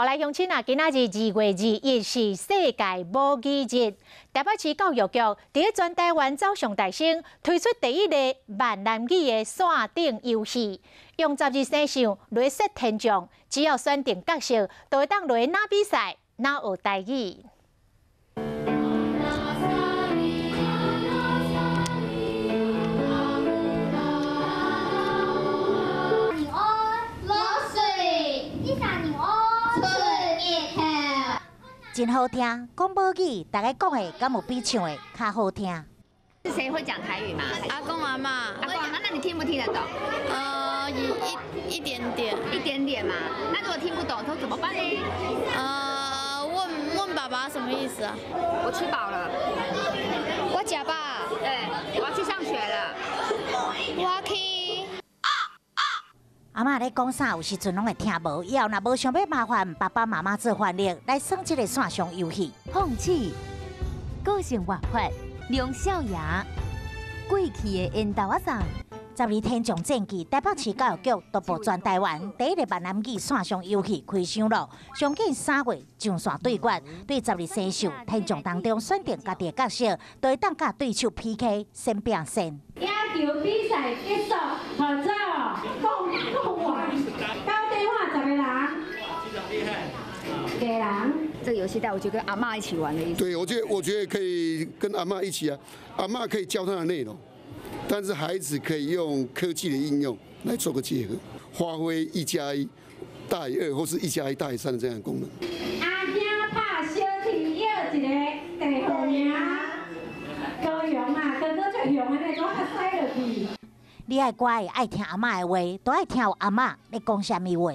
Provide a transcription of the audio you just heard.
好來，鄉親啊，今仔日2月21是世界母語日。台北市教育局佇咧全台灣走上大聲推出第一個閩南語的線頂遊戲，用12生肖來設天將，只要選定角色，就會當來哪比賽，哪學台語。真好聽，講母語，大家講的敢有比唱的較好聽？是誰會講台語嗎？阿公阿嬤。阿公阿嬤，那你聽不聽得懂？一點點，一點點嘛。那如果聽不懂，都怎麼辦呢？問問爸爸什麼意思啊？我吃飽了。我食飽。對，我要去上學了。我去。阿嬤咧講啥，有時陣攏會聽無。以後若無想欲麻煩爸爸媽媽做翻譯，來耍這個線上遊戲。放鼠，個性活潑，梁少爺，過氣的緣投仔送。12天將戰記，台北市教育局督導全台灣第一個閩南語線上遊戲開箱咯。上緊3月上線對決，對12生肖天將當中選定家己的角色，就會當佮對手 PK 先拼先。野球比賽結束，合照，講講完，交電話十個人，一個人。這個遊戲帶我就跟阿嬤一起玩的意思。對，我覺得可以跟阿嬤一起啊，阿嬤可以教他的內容。但是孩子可以用科技的應用來做個結合，發揮1加1大於2或是1加1大於3的這樣的功能。阿兄拍小天要一個地號名，高雄啊，哥哥最雄的那種，較使落去。你愛乖，愛聽阿嬤的話，都愛聽阿嬤咧講啥物話。